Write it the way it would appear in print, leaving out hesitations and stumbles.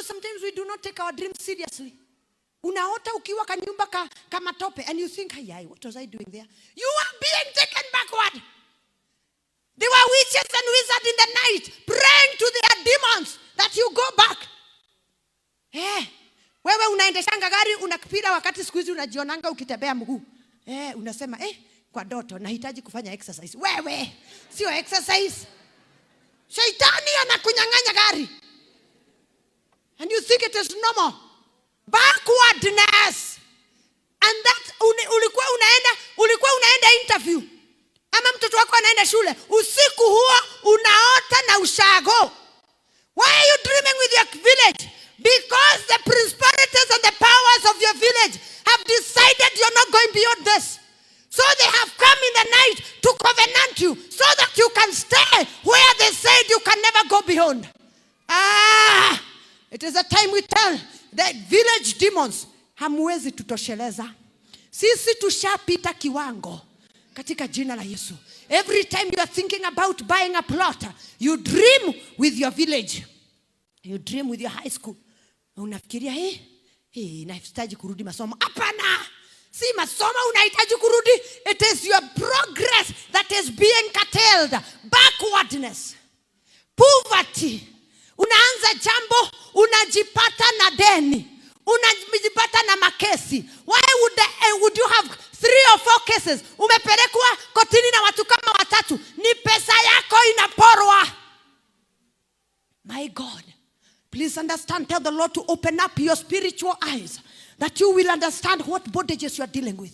Sometimes we do not take our dreams seriously. Unaota ukiwa kanyumba ka matope and you think, "Ayai, what was I doing there?" You are being taken backward. There were witches and wizards in the night praying to their demons that you go back. Eh, wewe unaendeshanga gari unakipira, wakati siku hizi unajionanga ukitembea mguu. Eh, unasema, "Eh, kwa ndoto nahitaji kufanya exercise." Wewe, sio exercise. Shaitani anakunyang'anya gari. And you think it is normal. Backwardness. And that ulikuwa unaenda interview. Ama mtoto wako anaenda shule, usiku huo unaota na ushago. Why are you dreaming with your village? Because the principalities and the powers of your village have decided you're not going beyond this. So they have come in the night to covenant you so that you can stay where they said you can never go beyond. Ah, it is a time we tell the village demons, "Hamwezi tutosheleza. Sisi tushapita kiwango katika jina la Yesu." Every time you are thinking about buying a plot, you dream with your village. You dream with your high school. Unafikiria, "Hey, hey, nahitaji kurudi masomo." Hapana. Si masomo unahitaji kurudi. It is your progress that is being curtailed. Backwardness. Poverty. Unaanza jambo, unajipata na deni. Unajipata na makesi. Why would you have three or four cases? Umepelekwa kotini na watu kama watatu. Ni pesa yako inaporwa. My God. Please understand. Tell the Lord to open up your spiritual eyes that you will understand what bondages you are dealing with.